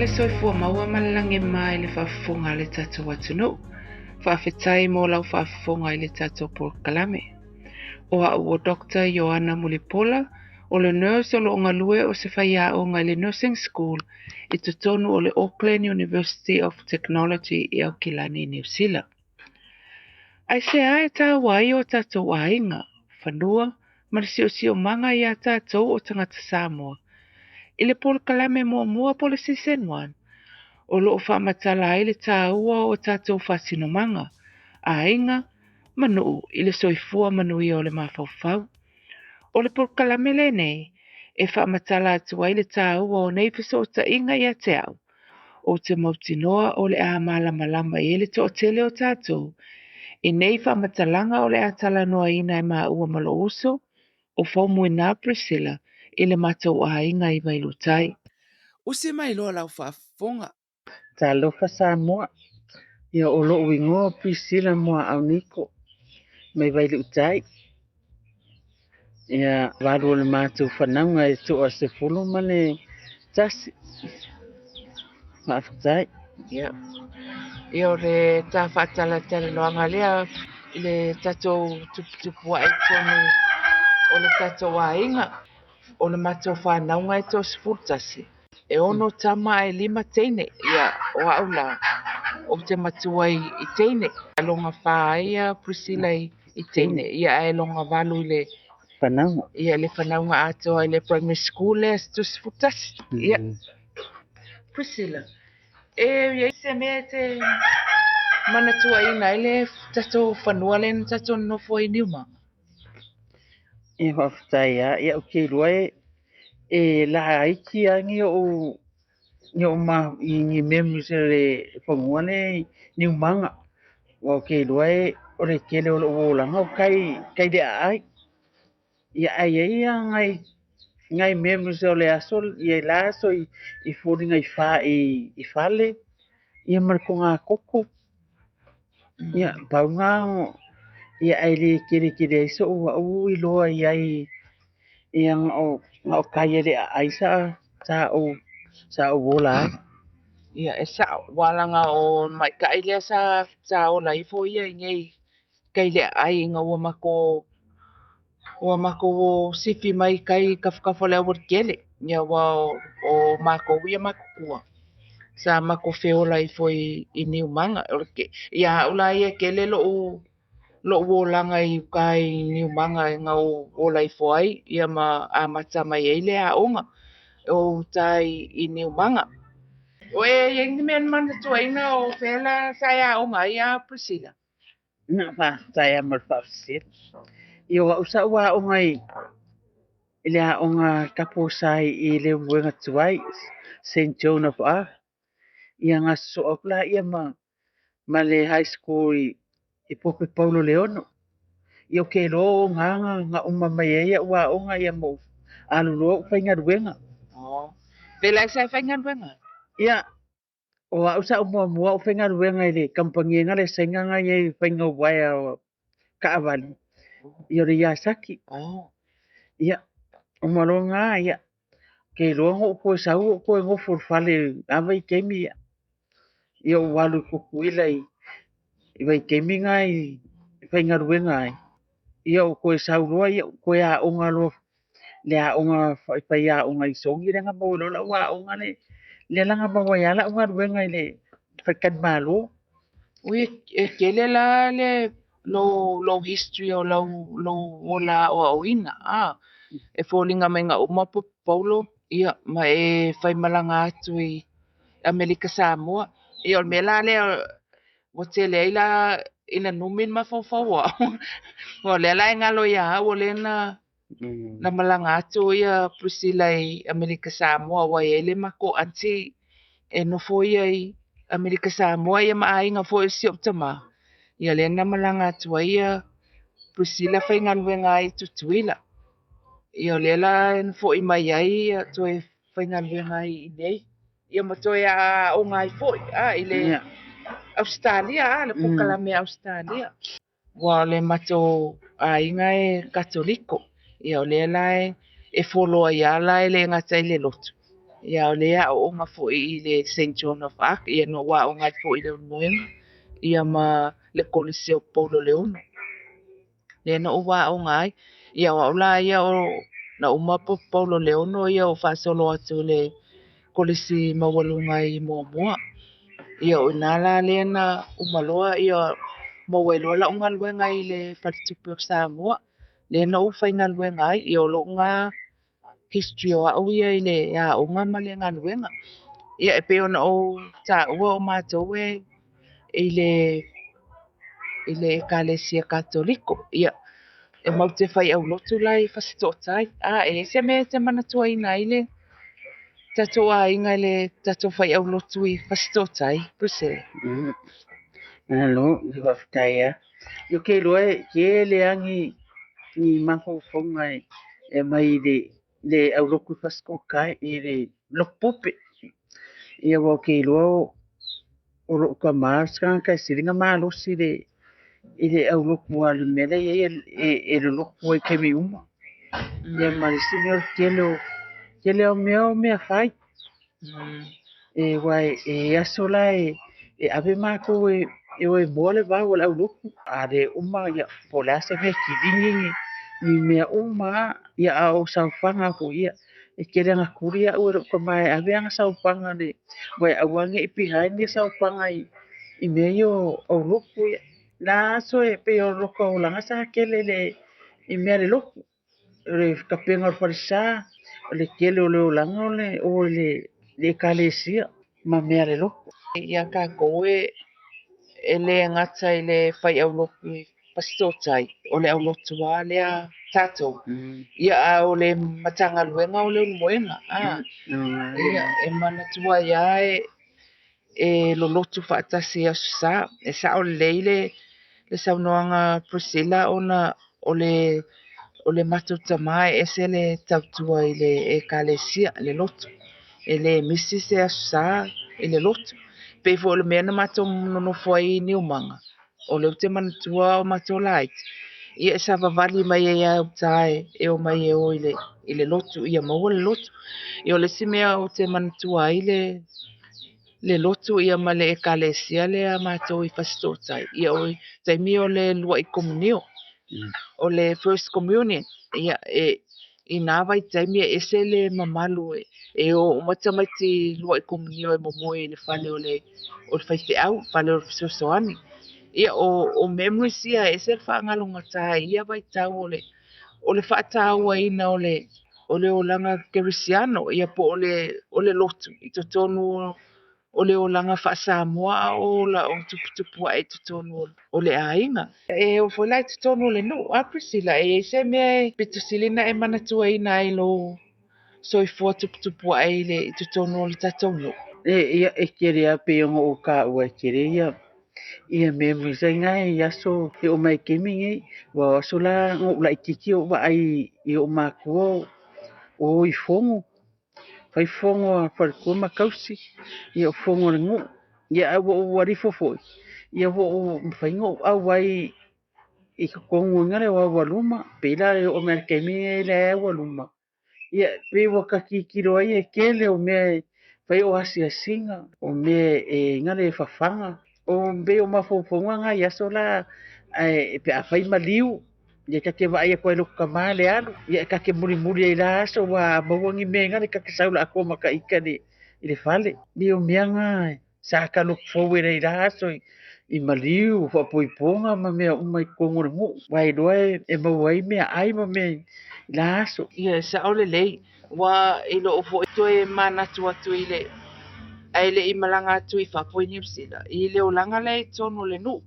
Le soifua maua ma le lagi e mama i le faafofoga a le tatou atunuu. Faafetai mo lau faafofoga i le tatou polokalame. O au o Doctor Ioana Mulipola, o le nurse o lo o galue o se faiaoga i le Nursing School i totonu o le Auckland University of Technology i Aukilani, Niu Sila. Aisea e taua ai o tatou aiga, fanua ma le siosiomaga iā tatou o tagata Samoa? I le polokalame muamua po o le Season 1, o lo o faamatala ai le taua o tatou faatinomaga, aiga ma nuu i le soifua manuia o le mafaufau. O le polokalame lenei e faamatala atu ai le taua o nei fesootaiga ia te au, ou te mautinoa o le a malamalama i ai le toatele o tatou i nei faamatalaga o le a talanoaina e maua ma lou uso, o Faumuina Priscilla i le matou aiga i Vailuutai. Usi mai loa lau faafofoga. Talofa Samoa, ia o lou igoa o Priscilla Muaau Niko mai Vailuutai. Ia valu o le matou fanauga e 11. Faafetai. Ia, ia o le ta faatalatalanoaga lea i le tatou tuputupuae i totonu o le tatou aiga. O le matou fanauga e 11. E 6 tama ae 5 teine. Ia, o au la, ou te matua i teine. Loga 4 ai ia Priscilla i teine. Ia, ae loga 8 i le fanauga. Ia, le fanauga atoa i le primary school lea 11. Ia, Priscilla, e iai se mea e te manatuaina ai le tatou fanua lea na tatou nonofo ai i Niumaga? Ia faafetai lava. Ia ou te iloa e laiti lava ni ou ni memories o le fanua lea i Niumaga. Aua ou te iloa o le tele o lou olaga o tai le aai. Ia ae i ai lava nai memories o le aso, ia la aso i foliga i i fale, ia ma le togatogo. Ia pau na, ia ae le tele tele ai so'u au iloa i ai, ia na o tai lava i le aai sa ou ola ai. Ia e sa'o, ua laga o maita'i lea sa ola ifo ia i nei tai le aai ina ua matou sifi mai tai tafatafa o le aualatele. Ia ua o matou ia matutua sa matou feola ifo i Niumaga. Ia au la ia tele lou olaga i uta i Niumaga na ou ola ifo ai, ia ma amata mai ai le aoga o uta i Niumaga. O e iai ni mea manatuaina o fea la sa e aoga ai a Priscilla? Na faafetai lava ma le faafesili. Ia o au sa'u aoga i le aoga Taposa i Leulumoega tuai, St. Joan of Arc. Ia na sosoo atu laia ma le high school i Pope Paulo Leono. Ia ou te iloa o gā na uma mai ai a'u aoga ia ma ou alu loa ou faigaluega. Oh. Pela sa e faigaluega? Ia, o au sa'u muamua ou faigaluega i le kamupani le saina na iai faiga o uaea o taavale. Ia o le Yazaki. Oh. Ia, o malo ngā, ia, ke iloa na ou toe sau ou toe nofo i le fale i vaitaimi ia. Ia ou alu i Tutuila i vaitaimi na i faigaluega ai. Ia ou toe sau loa ia ou toe aoga loa le aoga faiaoga i Sogi lea na maua loa lau aoga lea la na maua ai lava lau galuega i le faletalimalo. Ui e tele la le lou history o lau ola aoaoina. E foliga mai na uma Pope Paulo, ia ma e faimalaga atu i Amerika Samoa. Ia o le mea la lea ua tele ai la ina numi le mafaufau o au. O lea la e galo ia au o lea na malaga atu ia Priscilla i Amerika Samoa ua iai le matou aunty e nofo ia i Amerika Samoa ia ma aiga foi o si ou tamā. Ia lea na malaga atu ai ia Priscilla faigaluega ai i Tutuila. Ia o lea la na fo'i mai ai ia toe faigaluega ai i nei. Ia ma toe aoga ai foi i le Australia, le polokalame Australia. Ua o le matou aiga e Katoliko. Ia o lea la e follow ai lava la e le gata i le lotu. Ia o le aoaoga foi i le St John of Arc, ia na ou aoga ai foi i Leulumoega, ia ma le Kolisi o Paulo Leono. Lea na ou aoga ai. Ia o au la ia o na uma Paulo Leono ia ou faasolo atu i le Kolisi Maualuga i Moamoa. Ia o i ina la lea na uma loa ia maua ai loa lau galuega i le Faletupe o Samoa. Lea na ou faigaluega ai, ia o lou na history o au ia i le aoga ma le galuega. Ia e pei ona ou taua o matou e i le Ekalesia Katoliko. Ia e matou te fai aulotu la i Fasitootai. A e i ai se mea e te manatuaina ai le tatou aiga i le tatou fai aulotu i Fasitootai, Priscilla? Malo, faafetai lava. Ia ou te iloa e tele lava ni mafaufauga e aumai i le aulotu i Fasitootai i le lotu pope. Ia aua ou te iloa o lou tama o se tagata e sili ona malosi i le aulotu aua o le mea la e i ai e lolotu ai i taimi uma. Ia ma le isi mea o le tele o mea o mea fai. Aua e i ai aso la e ave matou e o e moa le vao a le aulotu. A le uma po o le a se mea e kiligi ni mea uma lava. Ia a o saofaga foi ia, e tele lava ina tuli au e lou tama e ave ana saofaga aua e aua ne i behind le saofaga i mea ia o aulotu. Ia la aso e pei o lota olaga sa tele i mea a le lotu. O le tapena o le falesa, o le tele o le olaga o le o i le ekalesia ma mea a le lotu. Ia tatou e le gata i le fai aulotu i Fasitootai, o le aulotu lava lea tatou. Ia a o le Matagaluega o Leulumoega. Ia e manatua ai lava e lolotu faatasi i Aso Sa. E sao lelei le saunoaga Priscilla ona o le matou tama e ese le tautua i le ekalesia, le lotu. E le misi se Aso Sa i le lotu. Pei foi o le mea na matou nonofo ai i Niumaga, o lea ou te manatua o matou laiti, ia e savavali mai ai lava uta e o mai e o i le lotu, ia maua le lotu. Ia o le isi mea ou te manatua ai le lotu ia ma le ekalesia lea matou i Fasitootai, ia o taimi o le luai komunio, o le first communion. Ia e i nā vaitaimi e ese le mamalu e o uma tamaiti luai komunio e momoe i le fale o le faifeau, fale o le fesoasoani. Ia o memories ia e ese le faagalogata i ia vaitau o le faatauaina o le olaga kerisiano, ia po o le lotu i totonu o le olaga faa-Samoa a o ola o tuputupu ae i totonu o le aiga. E o foi la i totonu o le nuu, a Priscilla, e i ai se mea e pito sili ona e manatuaina ai lou soifua tuputupu ae i totonu o le tatou nuu? Ia e tele lava pei ona ou taua e tele ia memories ai na i aso e oo mai i le taimi lenei. Aua o aso la na ou laitiiti ou vaai i ou matua o i fono. Fai fono a faletua ma tausi, ia o fono a le nuu. Ia ae ua ou alifo foi, ia ua ou mafai ona ou auai i totonu i le o aualuma. Pei la e oo mai i le taimi lenei e leai aualuma. Ia pei ua ta tilotilo ai e tele o mea e fai o asiasiga, o mea e le fafaga. O pei o mafaufauga na i aso la pe a fai maliu, ia ta te vaai atu ai i lota tama le alu. Ia ta te mulimuli ai la aso ua maua ni mea le ta te sau la atoa ma ta ita i le fale. Pei o mea na sa ta look forward ai la aso i maliu, faapoipoga ma mea uma i totonu o le nuu. Aua iloa e maua ai mea ai ma mea i la aso. Ia e sao lelei, ua i lou foi toe manatu atu i le ae le i malaga atu i fafo i Niu Sila, i le olaga lea i totonu o le nuu.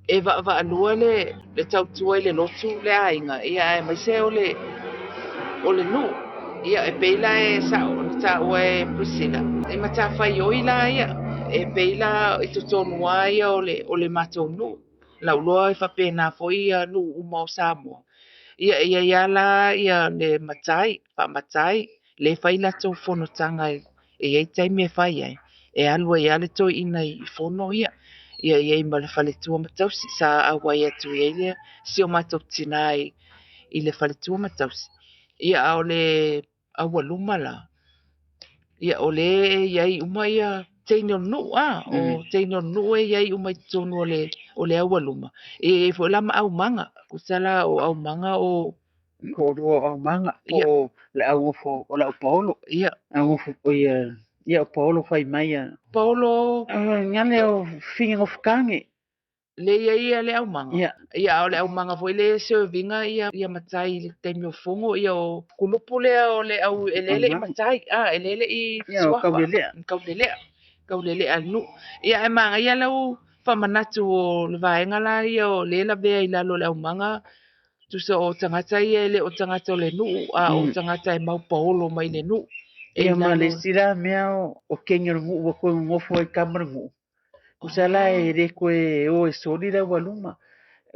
E vaavaalua le tautua i le lotu le aiga, ia aemaise o le nuu. Ia e pei la e sao na taua e Priscilla, e matafaioi la ia, e pei la i totonu lava ia o le matou nuu. Lau loa e faapena foi ia nuu uma o Samoa. Ia e i ai lava la ia le matai, faamatai, le fai latou fonotaga e i ai taimi e fai ai, e alu ai lava le toeaina i fono ia. Ia i ai ma le faletua ma tausi, sa auai atu i ai le si o matou tina i le faletua ma tausi. Ia a o le aualuma la, Ia o le e iai uma ia teine o le nuu a, o teine o le nuu e iai uma i totonu o le aualuma. E iai foi la ma aumaga, tusa la o aumaga o Ko lua o aumaga, po o le augofo o lau paolo. Ia. Augofo o ia, ia o paolo fai mai a. Paolo. Ngale o finga ngofukange. Le ia ia le aumaga. Ia. Ia o le aumaga foi le servinga ia ia matai le taimi o fogo ia o kulupu lea o le au elele i matai. A elele i suafa. Kaulelea. Kaulelea. Kaulelea nu. Ia e manga ia lau whamanatu o le vaenga la ia o le lavea i lalo le aumaga. Tusa o tangata ia ele o tangata o le nuu a o tangata e mau paolo mai le nuu. Ia ma le sila mea o kengi o le nuu wa koe ngofo e kama le nuu. Usa la e le koe o e soli la waluma.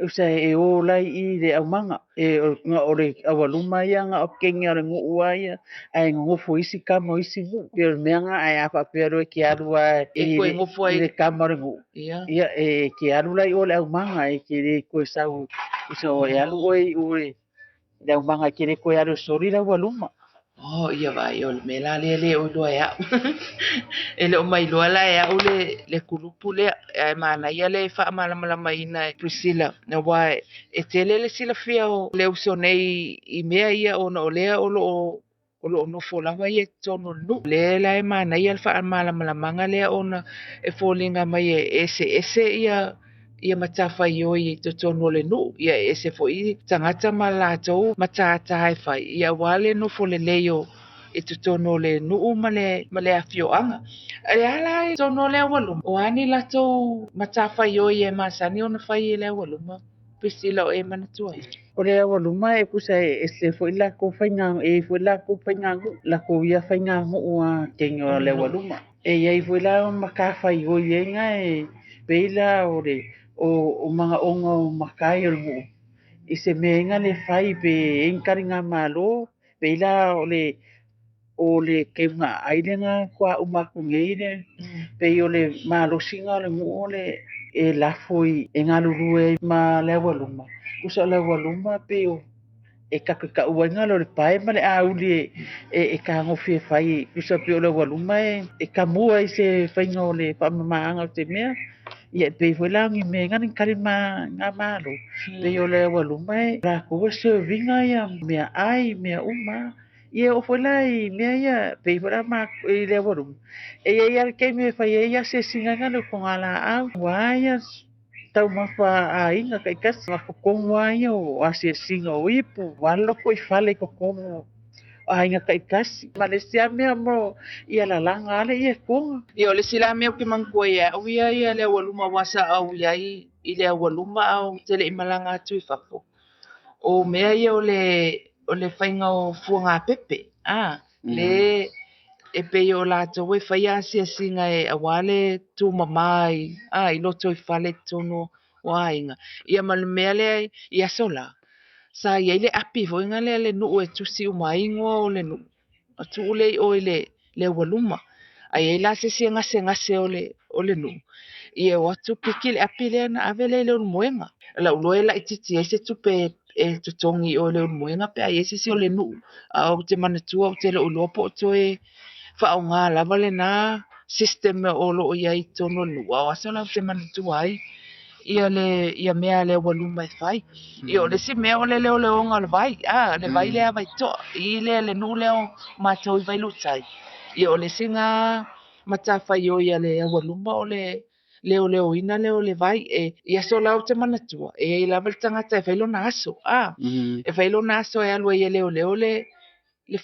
Usa e o lai i le aumaga. E o le awaluma ia nga o kengi o le nuu a ia. Ae ngofo isi kama o isi nuu. Pe o le mea nga ae apa pea roe ke alu a e koe ngofo ai le kama o le nuu. Ia. Ia e ke alu lai o le aumaga e ke le koe sau. Usa o e alu oe oe le aumaga ke le koe alu soli la waluma. Oh, ia vai, o le mea la lea le o iloa e au. E le o mai loa la e au le kulupu lea. E mana ia le whaamalamalamaina e Priscilla. Na wā e tele le silafia o le uso nei i mea ia ona o lea o lo o nofo lava ia tonu nu. Le la e mana ia le whaamalamalamanga lea ona e fōlinga mai e ese ese ia ia matawhai oi i totonu o le nuu. Ia ese foi tangata ma lātou matata e whai. Ia wale nofo le leo i totonu o le nuu ma le awhioanga. E ala e tonu o le awaluma. O ani lātou matawhai oi e masani ona whai e le awaluma. Priscilla o e manatua. O le awaluma e kusa e se foi la ko whainga, e foi la ko whainga, la ko ia whainga ngua kengi o le awaluma. E iai foi la o makawhai oi e nga e peila o le o mga onga o makai o le nuu. I se mea inga le whai pe engkari ngā malo, pe ila o le keunga ailenga kua umaku ngeire, pe i o le malosinga o le nuu o le e lafo i e ngalurue ma le awaluma. Usa o le awaluma pe o e kakaka uainga lo le pae ma le auli e ka ngofi e whai. Usa pe o le awaluma e kamua i se whainga o le whamamaanga o te mea. Ia pe foi la ngi me ngani kari ma ngā malo. Pe o le awaluma e la koe servinga ia mea ai, mea uma. Ia o foi la i mea ia pe foi la ma i le awaluma. E ia ia ke me whai e ia se singa ngā ko ngā la au. Wā ia tau mawha a inga kai kasi. Ngā kokongo ia o a se singa o ipu. Wā loko i whale kokongo a inga kai kasi. Ma le sia mea mo ia la langa ale ia konga. Ia o le sila mea o ke mangkua ia au ia ia le awaluma wasa au ia i le awaluma au te le imalanga atu i fafo. O mea ia o le whainga o fuanga pepe. Ah, le e pei o lātou e whai asia singa e awale tū mamai. Ah, i loto i whale tono o ainga. Ia ma le mea lea i aso la. Sa ia ile api foi nga le nuu e tusi uma ingoa o le nuu. A tuule i o i le awaluma. Ai e la se se ngase ngase o le nuu. Ia o atu piki le api lea na ave le ulumoenga. La uloe la ititi e se tupe e tutongi o le ulumoenga pe ai e se se o le nuu. A o te manatua o te le uloa po o toe whaonga lava le nā system o lo o ia i tono nuu. A o aso la o te manatua ai. Ia le ia mea le waluma e whai. Ia o le si mea o le leo le onga o le vai. Ah, le vai lea vai toa. I lea le nuu leo mātou i vai lutai. Ia o le si ngā matawhai o ia le awaluma o le leo leo ina leo le vai. E ia so lau te manatua. E i lava le tangata e whailo na aso. Ah, e whailo na aso e alua ia leo leo le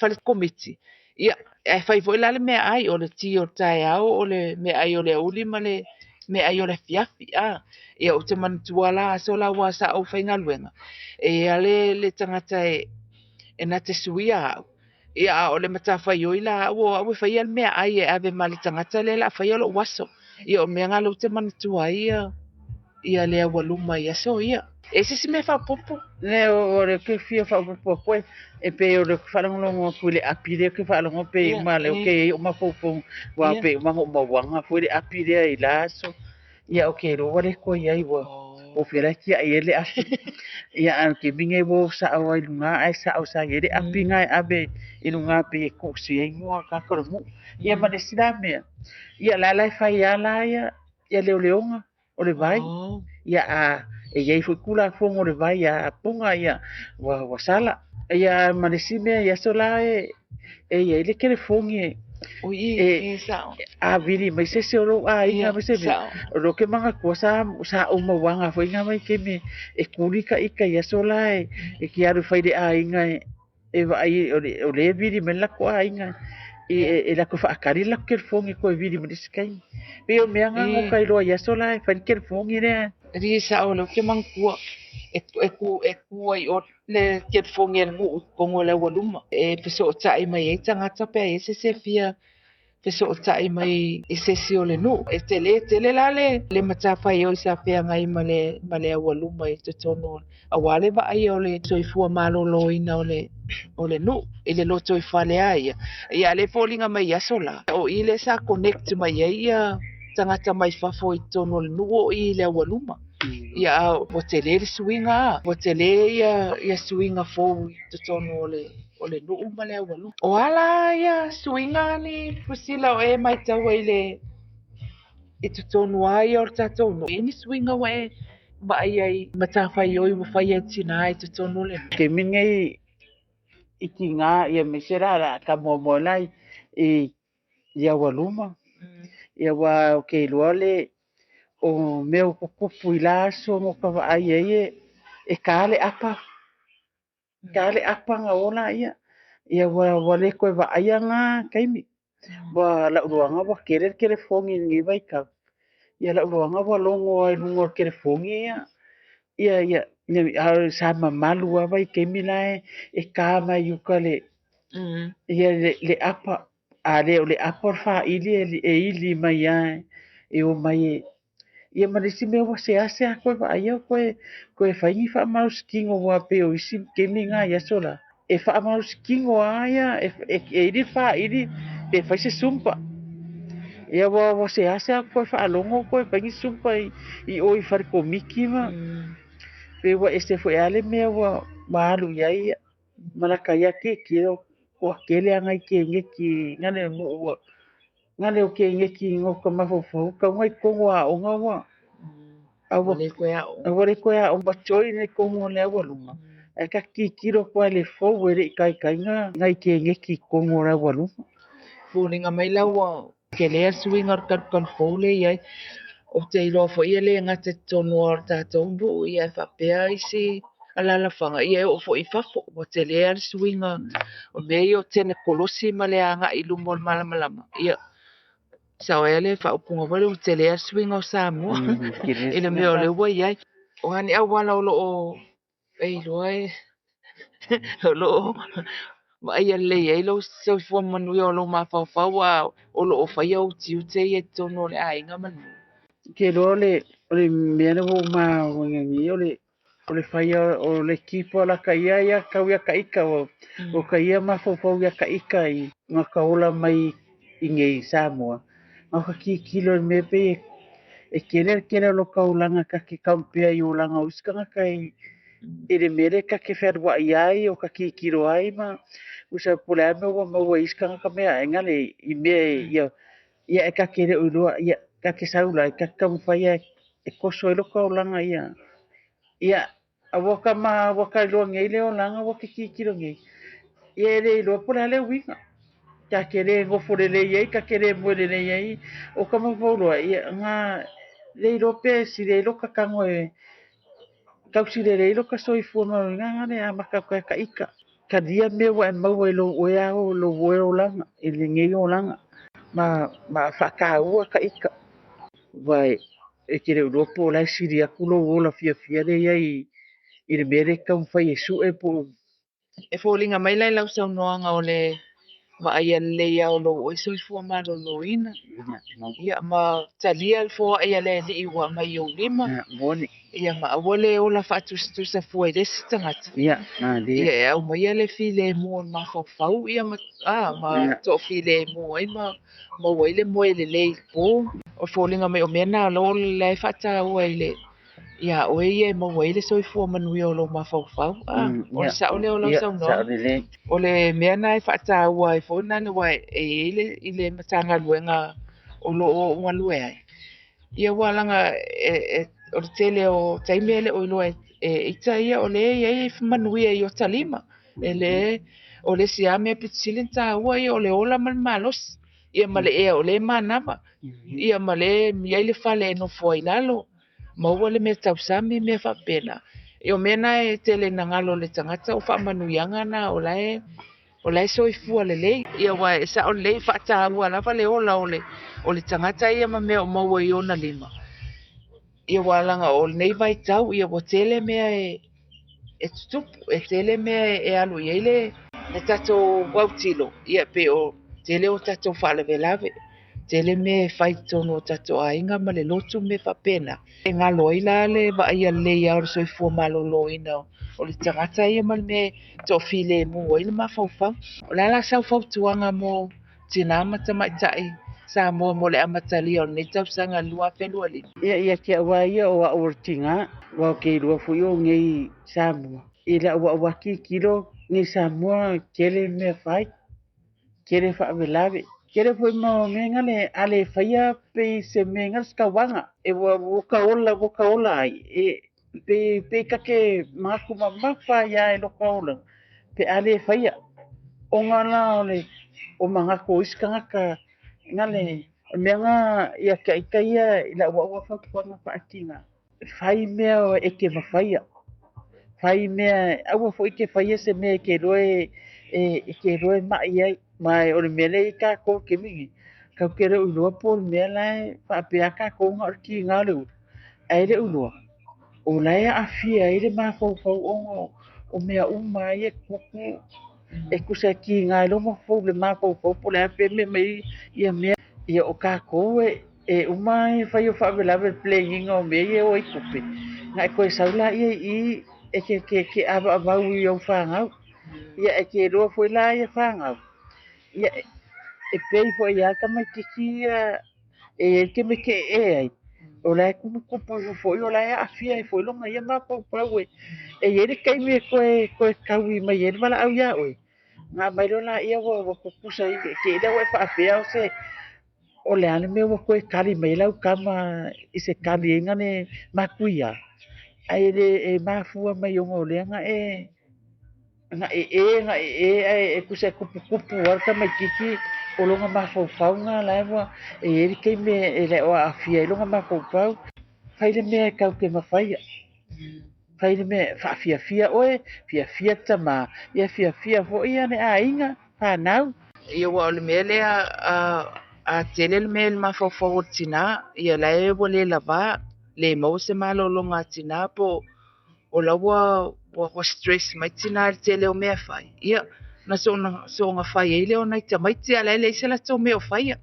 whale komiti. Ia, e whai foi la le mea ai o le ti o tae ao o le mea ai o le uli ma le me ai o le fiafi. Ah, ia o te manatua la aso la wa sa au whainga luenga. E ale le tangata e na te suia au. Ia o le matawhai oi la au au e whai al mea ai e ave ma le tangata le la whai o lo waso. Ia o mea ngā lau te manatua ia ia le awaluma ia so ia. E se si mea whapopo. Ne o le ke fia whapopo koe e pe o le whalangolongo koe le api lea ke whalongo pe ma le o ke o mafopong wa pe o mango mawanga koe le api lea i la aso. Ia o ke roa le koe ai wa. Po o fea la e tia'i ai le api. Ia a o le taimi lenei ua o sa'o lava i luga ae sa'o sa i ai le api lena e ave i luga pei e kosi ai igoa o tagata o le nuu. Ia ma le isi la mea, ia o la e fai lava la ia leoleoga o le vai. Ia a e i ai foi Tulafono o le vai a puna ia ua sala. Ia ma le isi mea i aso la e i ai le telefoni e a vili mai se isi o lou aiga ma se mea, o lea ou te manatua sa ou mauaga foi na vaitaimi e tuli ita i aso la e te alu e fai i le aiga e vaai o lea e vili mai le latou aiga e latou faatali le latou telefoni e toe vili mai le isi taimi. Pei o mea na na ou iloa i aso la e fai le telefoni lea. E sa'o o lea ou te manatua e tu ai i o le telefoni a le nuu i totonu o le aualuma e fesootai mai ai tagata pe a i ai se isi e fia fesootai mai i se isi o le nuu. E tele tele la le matafaioi sa feagai ma le aualuma i totonu aua le vaaia o le soifua maloloina o le nuu i le lotoifale lava ia. Ia a o lea e foliga mai i aso la, o i lea sa connect mai ai ia tagata mai fafo i totonu o le nuu o i le aualuma. Ia a ua tele le suiga, ua tele ia suiga fou i totonu o le nuu ma le aualuma. O a la ia suiga ni Priscilla o e matau ai i totonu lava ia o le tatou nuu? E i ai ni suiga ua e vaai ai matafaioi ua faia e tina i totonu o le nuu? Taimi lenei i tina ia aemaise la o le a ta muamua la i aualuma. Ia aua ou te iloa le o mea ua tutupu i la aso na ota vaai ai e ta le apa. Ta le apa na o laia. Ia ua le toe vaaia na taimi. Ua lau iloaga ua tele le telefoni i lenei vaitau. Ia lau iloaga ua logo lava i luga o le telefoni ia ia ia sa mamalu lava vaitaimi la e ta mai i uka le ia le apa. A le o le apa o le faili e ili mai lava e o mai e ia ma le isi mea ua seasea toe vaaia toe fai ni faamalositino aua pei o isi taimi na i aso la e faamalositino lava ia e ili le faili pe fai se sumpa. Ia ua seasea toe faalogo toe fai ni sumpa i o i fale komiti ma pe ua ese foi lava le mea ua alu i ai ma lata ia tilotilo ua tele lava nai keneti na le nuu ua na le o keneti no ka mafaufau tau i totonu o aoga ua ua le toe aoga ua join i totonu o le aualuma. Ae ka tilotilo atu lava i le fou e le i taitaiga nai keneti i totonu o le aualuma. Foliga mai la ua tele le suiga o le kalukalu fou lea e i ai. Ou te iloa foi e le gata i totonu o le tatou nuu ia e faapea isi alaalafaga ia e oo foi i fafo. Ua tele le suiga o mea ia o tenekolosi ma le agai i luma o le malamalama. Ia sao ai le faaupuga foi lea ua tele le suiga o Samoa i le mea o lea ua i ai. O a ni auala o loo e iloa e o loo vaaia lelei ai lou soifua manuia o lou mafaufau a o loo faia ou tiute ia i totonu o le aiga ma le nuu. Ke iloa o le mea lea ua ou maua nei o le faia o le kipa la ka ia ia kau ia ka ika o ka ia mafaufau ia ka ika i ngā kaola mai i nei Samoa. Ngā ka kikilo le mea pe e kele kele lo kaulanga ka ke kampea i olanga o isi tagata i le mea lea ka ke fealuai ai o ka kikilo ai ma usa po o le a mea ua maua i isi tagata mea aega le i mea ia ia e ka ke le o iloa ia ka ke sau la ka ke taumafai e koso ai lo kaulaga ia ia aua ka ma ua ka iloa nei le olaga ua ke kikilo nei ia e le iloa po o le a le uiga. Ka ke le nofo lelei ai ka ke le moe lelei ai o ka mafaufau loa ia nga le iloa pe sili ai lo kakago e tausi lelei lo ka soifua maloloina nga le amata atu ai ka ika. Talia mea ua e maua i lou oe ao lou oe olaga i lenei olaga ma faataua ka ika. Ua e te le o iloa po o la e sili atu lou ola fiafia lea i ai i le mea lea e taumafai e sue po o E foliga mai la i lau saunoaga o le vaaia lelei lava o lou oe soifua maloloina. Ia ma talia le foai a le Alii ua aumai i ou lima. Moni. Ia ma aua le ola faatusatusa fua i le isi tagata. Ia malie. Ia e aumaia le filemu o le mafaufau ia ma ma toafilemu ai ma maua ai le moe lelei i le po. O foliga mai o mea na o la e faataua i le Iā oe ia e maua ai le soifua manuia o lou mafaufau. O le sao lea o lau saunoaga. O le mea lena e faataua ai foi lena aua e i ai le, i le Matagaluega o lo o ou galue ai. Ia ua laga o le tele o taimi e le o iloa e ita ia o lea e i ai manuia i ota lima. E le o le isi lava mea pito sili ona taua ia o le ola ma le malosi. Ia ma le ea o lea e manava. Ia ma le i ai le fale e nofo ai i lalo. Maua le mea tausami mea faapena. Ia o mea na e tele ina galo i le tagata o faamanuiaga na o la e soifua lelei. Ia aua e sao lelei faataua lava le ola o le tagata ia ma mea o maua i ona lima. Ia aua laga o lenei vaitau ia ua tele mea e tutupu, e tele mea e alu i ai le tatou autilo. Ia pei o tele o tatou faalavelave, tele mea e fai i totonu o tatou aiga ma le lotu mea faapena. E galo ai la le vaaia lelei o le soifua maloloina o le tagata ia ma le mea e toafilemu ai le mafaufau. O le a la sau fautuaga mo tinā ma tamaitai Samoa mo le amatalia o lenei tausaga 2025? Ia ia te au lava ia o au o le tinā, aua ou te iloa foi o nei Samoa. I lau au lava tilotilo nei Samoa tele mea fai, tele faalavelave. Tele foi ma mea nga le a le faia pei se mea nga se tauaga. E ua ka ola ai. E pe kake manatu mamafa ia e lo ka ola. Pe a le faia. O ngā la o le o manatu o isi tagata nga le mea nga ia te aita ia i lau au fautuaga faatinā. Fai mea e te mafaia. Fai mea aua foi te faia se mea e te iloa e te iloa e mai ai. Mai o le mea lea i tātou ke mingi. Kau te leo iloa po o le mea la e faapea tātou nga o le tinā o le ulu. Ae le iloa. O la e aafia ai le mafaufau ona o mea uma ai e tupu e tusa e tinā i lou mafaufau le mafaufau po o le a pe mea mai ia mea. Ia o tātou e uma e fai o faalavelave le planning-a o mea ia o ai tupe. Nga e koe sau la ia i e ke avaavau i au whāngau. Ia e te iloa foi la ia whāngau. Ia e pei foi ia tamaitiiti ia e ke me ke e ai. O la e kupukupu ifo foi o la e aafia ai foi longa ia mafaufau e i ai le taimi e koe kaui mai ai le valaau iā oe. Nga mai loa la ia ua kukusa i ke ila ua e faapea o se o le a le mea ua koe kali mai lau kama i se kali ai ngane makuia. Ai le e mafua mai ona o lea nga e nga e kusa e kupukupu au tamaitiiti o longa mafaufau nga la e ua e i ai le taimi e le o aafia ai longa mafaufau. Fai le mea e kau te mafaia. Fai le mea faafiafia oe, fiafia tamā, ia fiafia foi ia le aiga whanau. Ia ua o le mea lea a tele le mea i le mafaufau o le tinā, ia la e ua le lavā, le maua se malologa a tinā po o la ua stress mai tinā i le tele o mea fai. Ia, na soona fai ai lea o nai tamaiti a la e leai se latou mea o faia.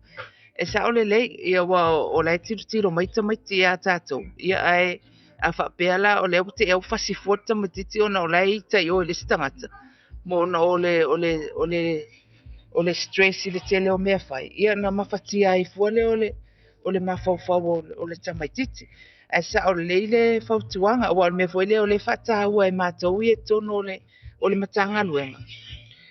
E sao lelei, ia ua o la e tilotilo mai tamaiti ia tātou. Ia ae a faapea la o lea ua te au fasi fua le tamaitiiti ona o la e ita i o i le isi tagata. Mo ona o le stress i le tele o mea fai. Ia na mafatia ai fua lea o le mafaufau o le tamaitiiti. Ae sao lelei le fautuaga, aua o le mea foi lea o le faataua e matou ia i totonu o le Matagaluega.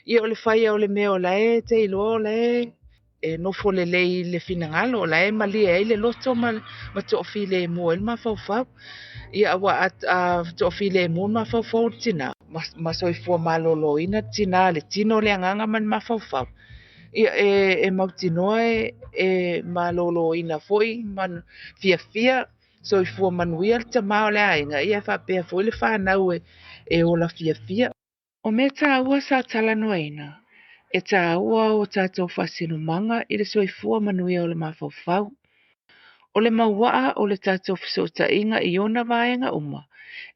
Ia o le faia o le mea o la e te iloa o la e nofo lelei i le finagalo, o la e malie ai le loto ma toafilemu ai le mafaufau. Ia aua a toafilemu le mafaufau o le tinā, ma soifua maloloina le tinā, le tino le agaga ma le mafaufau. Ia e mautinoa e maloloina foi ma fiafia soifua manuia le tamā o le aiga, ia faapea foi le whanau e ola fiafia. O mea tāua sa talanoaina, e tāua o tātou faasinomaga i le soifua manuia o le mafaufau. O le mauaa o le tātou fesootaiga i ona vaega uma,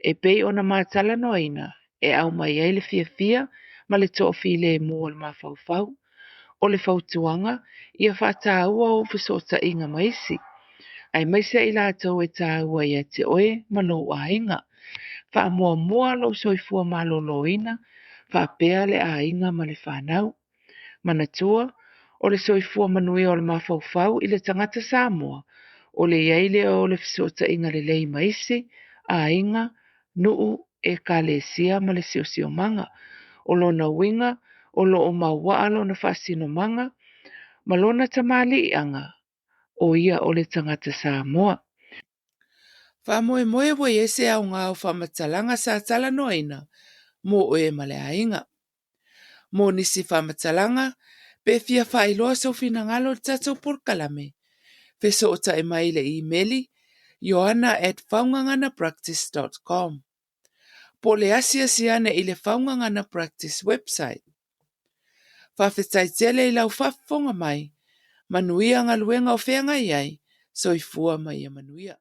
e pei ona matalanoaina e au mai ai le fiafia ma le toafilemu o le mafaufau. O le fautuaga, ia faataua o fesootaiga ma isi, aemaise i latou e tāua ia te oe ma lou aiga. Faamuamua lou soifua maloloina, faapea le aiga ma le whanau. Manatua, o le soifua manuia o le mafaufau i le tagata Samoa, o le iai lea o le fesootaiga lelei ma isi, aiga, nuu, ekalesia ma le siosiomaga. O lona uiga, o lo o mauaa lona faasinomaga ma lona tamaliiaga, o ia o le tagata Samoa. Faamoemoe ua i ai se aoga o faamatalaga sa talanoaina mo oe ma le aiga. Mo nisi faamatalaga, pe fia faailoa sou finagalo i le tatou polokalame, fesootai mai i le imeli ioana@faugaganapractice.com po o le asiasi ane i le Faugagana Practice website. Faafetai tele i lau faafofoga mai, manuia galuega o feagai ai, soifua ma ia manuia.